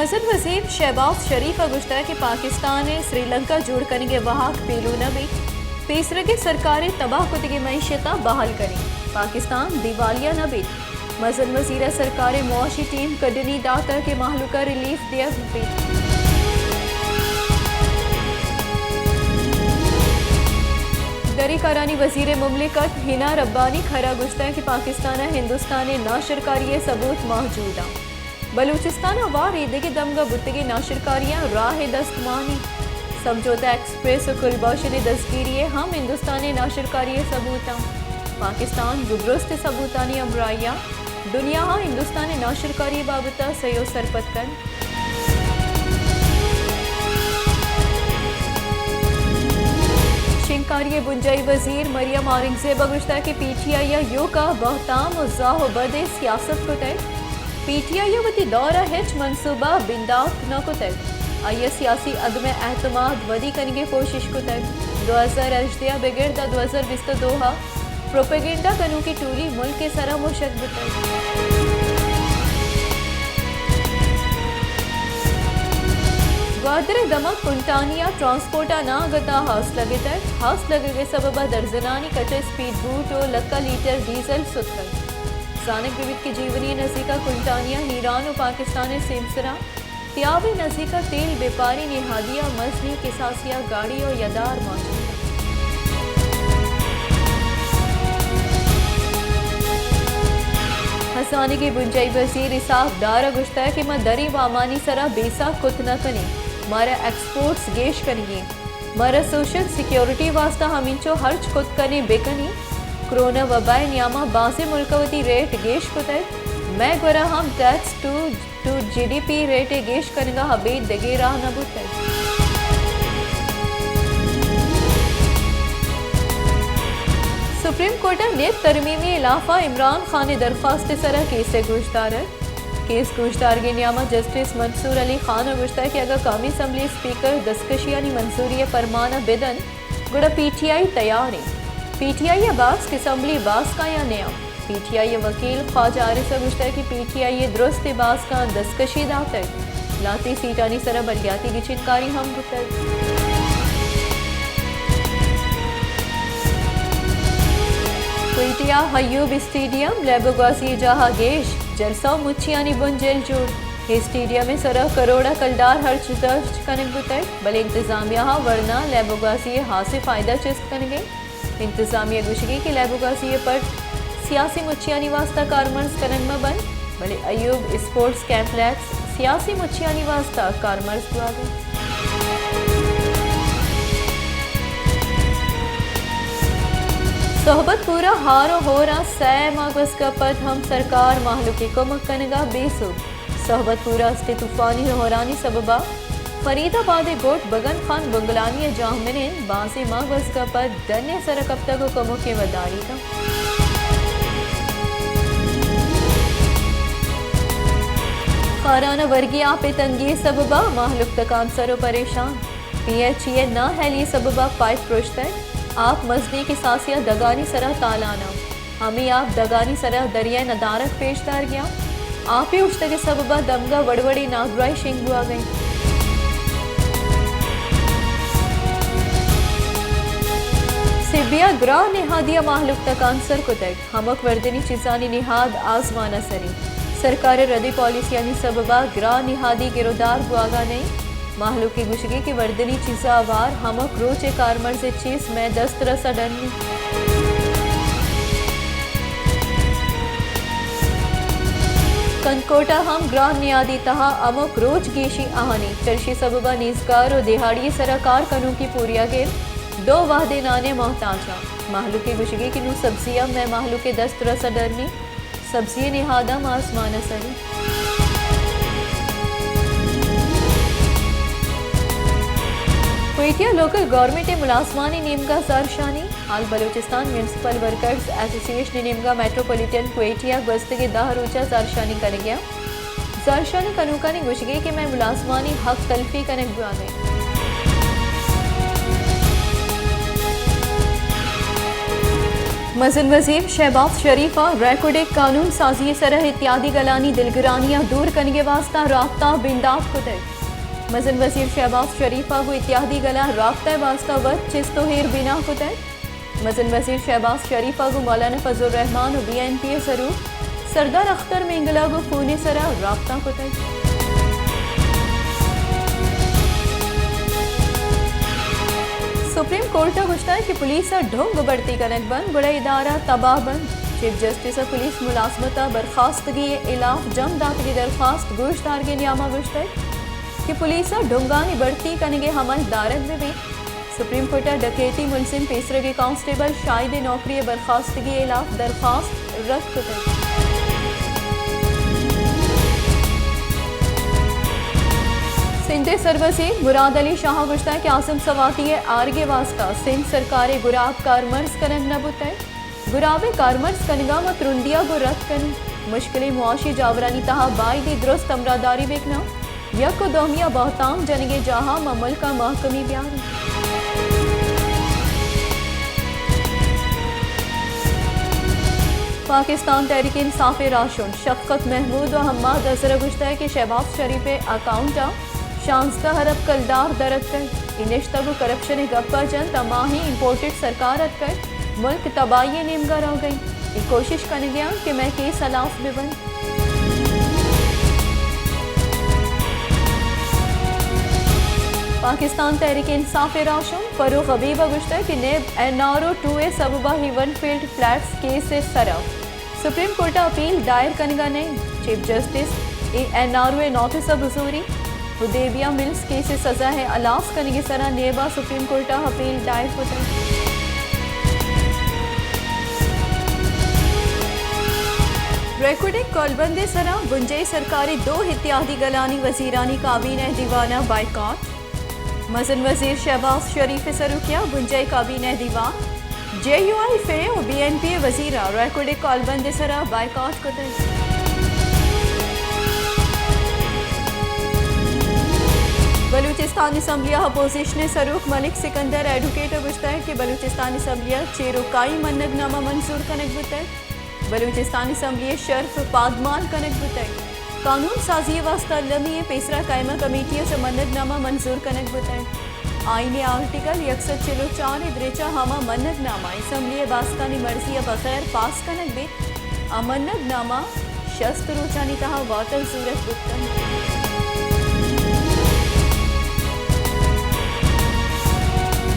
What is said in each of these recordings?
مزن وزیر شہباز شریف ء گوشتگ کہ پاکستان ء سری لنکا جوڑ کنگ ء واہگ پیلو نہ بیت، پیسرگیں سرکار ء تباہ کتگیں معیشت ء بحال کنیں، پاکستان دیوالیہ نہ بیت۔ مزن وزیر ء سرکار ء معاشی ٹیم کڈنی داتگ کہ مہلوک ء ریلیف دیگ بیت۔ دری کارانی وزیر مملکت حنا ربانی کھر ء گوشتگ کہ پاکستان ء ہندوستان ء ناشرکاری ء ثبوت موجود انت۔ بلوچستان ء وار ایدگہ دمگ ء بوتگیں ناشرکاریاں راہ ء دست مانی۔ سمجھوتہ ایکسپریس ء کلباشن ء دزگیری ء ہم ہندوستان ء ناشرکاری ء ثبوت انت۔ پاکستان گوں درست ثبوتانی ہمراہی ء دنیا ء ہندوستان ء ناشرکاری ء بابت ء سہی ء سرپد کنت۔ شنگکاری ء بنجاہی وزیر مریم اورنگزیب ء گوشتگ کہ پی ٹی آئی ء ایوک ء بہتام ء زاہ ء بد ء سیاست کتگ۔ پی ٹی آئی ء وتی دور ء ہچ منصوبہ بندات نہ کتگ۔ آئی ء سیاسی عدم اعتماد ودی کنگ ء کوشش کتگ۔ دو ہزار ہژدہ ء بگر داں دو ہزار بیست ء دو ء پروپیگنڈا کنوکیں ٹولی ملک ء سرا مشگ بوتگ۔ گوادر ء دمگ کنٹانی ء ٹرانسپورٹ ء ناگت ء ہاس لگتگ۔ ہاس لگگ ء سبب ء درزنانی کٹ ء اسپیڈ بوٹ ء لکھ ء لیٹر ڈیزل ستکگ۔ زانگ بہ بیت کہ جیونی ء نزیک ء کنٹانی ء ایران ء پاکستان ء سیمسر ء تیاب ء نزیک ء تیل بیپاری نہادی ء مزنیں کساسی ء گاڑی ء یدار موجود انت۔ ہزانگی بنجاہی وزیر اسحاق ڈار ء گوشتگ کہ ما دری وامانی سرا بیسا کت نہ کنیں، مارا ایکسپورٹس گیش کنگی انت، مارا سوشل سیکیورٹی واسطہ ہمینچو ہرچ کت کنیں بکنیں۔ کرونا وبا ء نیاما بازیں ملک ء وتی ریٹ گیش کتگ، مئے گورا ہم tax to to G D P rate ء گیش کنگ ء ابید دگہ راہ نہ بوتگ۔ سپریم کورٹ ء نیب ترمیمی ء لاف ء عمران خان ء درخواست ء سر ء کیس ء گوشدارگ۔ کیس گوشدارگ ء نیام ء جسٹس منصور علی خان ء گوشتگ کہ اگاں قومی اسمبلی اسپیکر دستکشیانی منظوری ء پرمان ء بہ دنت، گڑا پی ٹی آئی تیار انت۔ پی ٹی آئی ء باسک اسمبلی باسک ء یا نیام؟ پی ٹی آئی ء وکیل خواجہ حارث ء گوشتگ کہ پی ٹی آئی ء درست ء باسکاں دستکشی داتگ، لہتیں سیٹانی سرا بلدیاتی گچینکاری ہم بوتگ۔ کوئٹہ ء ایوب اسٹیڈیم لیب ء گوازی ء جاہ ء گیش، جلسہ ء مچیانی بنجل جوڑ۔ اے اسٹیڈیم ء سرا کروڑ ء کلدار ہرچ درچ کنگ بوتگ، بلے انتظامیہ ء ورنا لیب ء گوازی ء ہاسیں فائدہ چست کنگ ء انتظامیہ گوشگی کہ لیب ء گوازی ء پٹ سیاسی مچیانی واستا کارمرز کنگ مہ بنت، بلے ایوب اسپورٹس کمپلیکس سیاسی مچیانی واستا کارمرز بوگ ء انت۔ صحبت پورا ہار ء ہور ء سئے ماہ گوزگ ء پد ہم سرکار مہلوک ء کمک کنگ ء بے سوب۔ صحبت پورا است ء طوفانی ہورانی سبب ء فرید آباد ء گوٹ بگن خان بنگلانی ء جاہ منند بازیں ماہ گوزگ ء پد ڈن ء سر ء کپتگ ء کمک ء وداریگ ء۔ خاران ء ورگی آپ ء تنگی ء سبب ء مہلوک تکانسر ء پریشان۔ پی ایچ ای ء نااہلی ء سبب ء پائپ پرشتگ، آپ مزنیں کساسے ء دگانی سر ء تالان ء۔ ہمے آپ دگانی سر ء دریا ء ندارگ پیش دارگ ء انت۔ آپ ء اوشتگ ء سبب ء دمگ ء وڑ وڑیں نادراہی شنگ بوگ ء انت۔ سبی ء گران نہادی ء مہلوک تکانسر کتگ۔ ہمک وردنی چیزانی نہاد آزمان ء سر انت۔ سرکار ء ردی پالیسیانی سبب ء گران نہادی گرودار بوگ ء نہ انت۔ مہلوک ء گوشگی کہ وردنی چیز ء ہوار ہمک روچ ء کارمرز ء چیز مئے دست رس ء ڈن انت۔ کنکوٹ ء ہم گران نیادی تہا ہمک روچ گیشی آہانی چرشی سبب ء نیزگار ء دیہاڑی ء سر ء کار کنوکی پوریاگ ء دو وہدے نان ء محتاج انت۔ مہلوک ء گوشگی کہ نوں سبزی ہم مئے مہلوک ء دست رس ء ڈن انت۔ سبزی ء نہاد ہم آزمان ء سر انت۔ کوئٹہ ء لوکل گورنمنٹ ء ملازمانی نیمگ ء زہرشانی۔ آل بلوچستان میونسپل ورکرز ایسوسی ایشن ء نیمگ ء میٹروپولیٹن کوئٹہ ء گوستگیں دہ روچ ء زہرشانی کنگ ء انت۔ زہرشانی کنوکانی گوشگ ء کہ مئے ملازمانی حق تلفی کنگ بوگ ء انت۔ مزن وزیر شہباز شریف ء ریکوڈک قانون سازی ء سر ء اتحادی گلانی دلگرانی ء دور کنگ ء واستہ رابطہ بندات کتگ۔ مزن وزیر شہباز شریف ء گوں اتحادی گلاں رابطہ ء واستہ وت چست ء ایر بنا کتگ۔ مزن وزیر شہباز شریف ء گوں مولانا فضل الرحمان ء بی این پی ء سروک سردار اختر مینگل ء گوں فون ء سر ء رابطہ کتگ۔ سپریم کورٹ ء گوشتگ کہ پولیس ء ڈھونگ بڑتی کنگ بنت، گڑا ادارہ تباہ بنت۔ چیف جسٹس ء پولیس ملازمت ء برخاستگی ء ہلاف جم داتگیں درخواست گوشدارگیں نیام ء گوشتگ کہ پولیس ء ڈھونگانی بڑتی کنگ ء عمل دارگ بہ بیت۔ سپریم کورٹ ء ڈکیتی ملزم پیسرگیں کانسٹیبل شاہد ء نوکری ء برخاستگی ء ہلاف درخواست رد کتگ۔ سندھ ء سروزیر مراد علی شاہ ء گوشتگ کہ عاصم سواتی ء آرگ ء واستہ سندھ سرکار ء گراب کارمرز کنگ نہ بوتگ۔ گراب ء کارمرز کنگ ء ما ترندی ء گوں رد کنیں۔ مشکلیں معاشی جاورانی تہا بائدیں درست ہمراہداری بکناں۔ یک ء دومی ء بہتام جنگ ء جاہ ء ما ملک ء مہکمی بیاریں۔ پاکستان تحریک انصاف ء راہشون شفقت محمود و حماد اظہر ء گوشتگ کہ شہباز شریف ء اکاؤنٹ ء شانزدہ ارب کلدار در اتکگ۔ اے نشتگ و کرپشن ء گپ ء جنت، ہماہی امپورٹڈ سرکار اتکگ، ملک تباہی ء نیمگ ء روگ ء انت۔ اے کوشش کنگ ء انت کہ مئے کیس ہلاس بہ بنت۔ پاکستان تحریک انصاف ء راہشون فروغ حبیب ء گوشتگ کہ NAB N R O two ء سبب ء ہیون فیلڈ فلیٹس کیس ء سر ء سپریم کورٹ ء اپیل دائر کنگ ء نہ انت۔ چیف جسٹس ء این آر او ء نوٹس ء بزوری۔ حدیبیہ ملز کیس ء سزا ء ہلاس کنگ ء سرا نیب ء سپریم کورٹ ء اپیل دائر کتگ۔ ریکوڈک کولبند ء سرا بنجاہی سرکار ء دو اتحادی گلانی وزیرانی کابینہ ء دیوان ء بائیکاٹ۔ مزن وزیر شہباز شریف ء سروکی ء بنجاہی کابینہ ء دیوان، جے یو آئی ایف اے و بی این پی ء وزیراں ریکوڈک کالبند ء سرا بائیکاٹ کتگ۔ بلوچستان اسمبلی ء اپوزیشن ء سروک ملک سکندر ایڈووکیٹ ء گوشتگ کہ بلوچستان اسمبلی ء چیروکائی منگ نامہ منظور کنگ بوتگ۔ بلوچستان اسمبلی ء شرف پادمال کنگ بوتگ۔ قانون سازی ء واستہ المی ء پیسرا قائمہ کمیٹی ء چہ منگ نامہ منظور کنگ بوتگ۔ آئین ء آرٹیکل یک سد چل و چار ء درچ ء ہما منگ نامہ اسمبلی ء باسکانی مرضی ء بغیر پاس کنگ بیت، آ منگ نامہ شست روچانی تہا واتر زورگ بوت کنت۔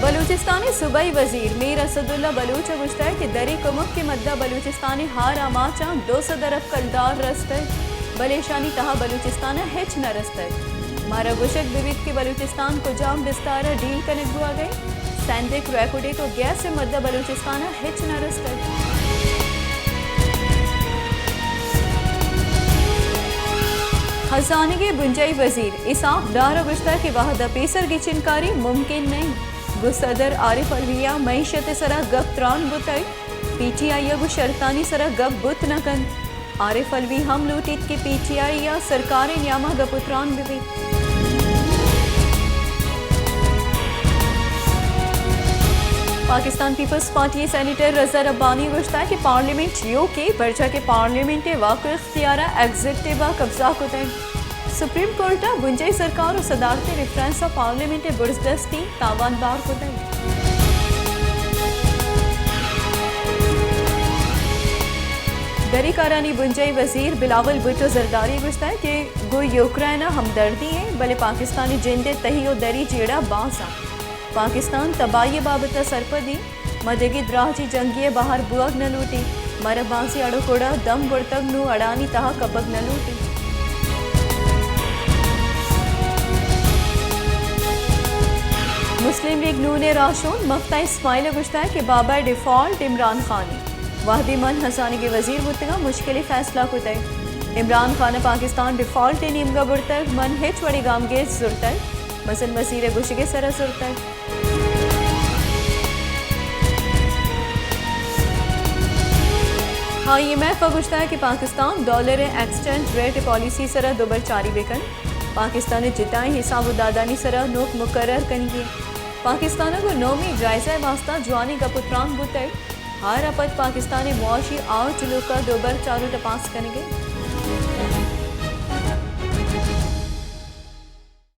بلوچستان ء صوبائی وزیر میر اسداللہ بلوچ ء گوشتگ کہ دری کمک ء مدت ء بلوچستان ء ہار آماچاں دو سد ارب کلدار رستگ، بلے ایشانی تہا بلوچستان ء ہچ نہ رستگ۔ مارا گوشگ بہ بیت کہ بلوچستان کجام بستار ء ڈیل کنگ بوہگ ء انت۔ سیندک، ریکوڈک و گیس ء مدت ء بلوچستان ء ہچ نہ رستگ۔ ہزانگ ء بنجاہی وزیر اسحاق ڈار ء گوشتگ کہ وہد ء پیسر گچین کاری ممکن نہ انت۔ گوں صدر عارف علوی ء معیشت ء سرا گپ تران بوتگ۔ پی ٹی آئی ء گوں شرطانی سرا گپ بوت نہ کنت۔ عارف علوی ہم لوٹیت کہ پی ٹی آئی ء سرکار ء نیاما گپ و تران بہ بیت۔ پاکستان پیپلز پارٹی ء سینیٹر رضا ربانی ء گوشتگ کہ پارلیمنٹ یوکے، پرچا کہ پارلیمنٹ ء واک و اختیار ء ایگزیکٹو ء قبضہ کتگ۔ سپریم کورٹ ء بنجاہی سرکار و صدارتی ریفرنس ء پارلیمنٹ ء برزدستی تاوان بار کتگ۔ دری کارانی بنجاہی وزیر بلاول بھٹو زرداری ء گوشتگ کہ گوں یوکرین ء ہمدردی ایں، بلے پاکستان ء جند ء تہی و دری جیڑہ باز انت۔ پاکستان تباہی ء بابت ء سرپدی، ما دگہ دراجیں جنگے ء بہر بوہگ نہ لوٹیں۔ مارا بازیں اڑ و کڑ ء دم برتگ، نوں اڑانی تہا کپگ نہ لوٹیں۔ مسلم لیگ نون ء راہشون مفتاح اسماعیل ء گوشتگ کہ بابا ء ڈیفالٹ عمران خان انت۔ وہدے من ہزانگ ء وزیر بوتگاں، مشکلیں فیصلہ کتگ۔ عمران خان ء پاکستان ڈیفالٹ ء نیمگا برتگ، من ہچ وڑیں گامگیج زرتگ، مزن وزیر ء گوشگ ء سرا زرتگ۔ آئی ایم ایف ء گوشتگ کہ پاکستان ڈالر ء ایکسچینج ریٹ ء پالیسی سرا دوبر چاری بہ کنت۔ پاکستان ء جتائیں حساب و دادانی سرا نوک مقرر کنگی انت۔ پاکستان ء گوں نومی جائزہ ء واستہ جوانیں گپ و تران بوتگ۔ آر ءَ پد پاکستان ءِ معاشی آؤٹ لک ءَ دوبر چار ءُ ٹپاس کنگ ءَ۔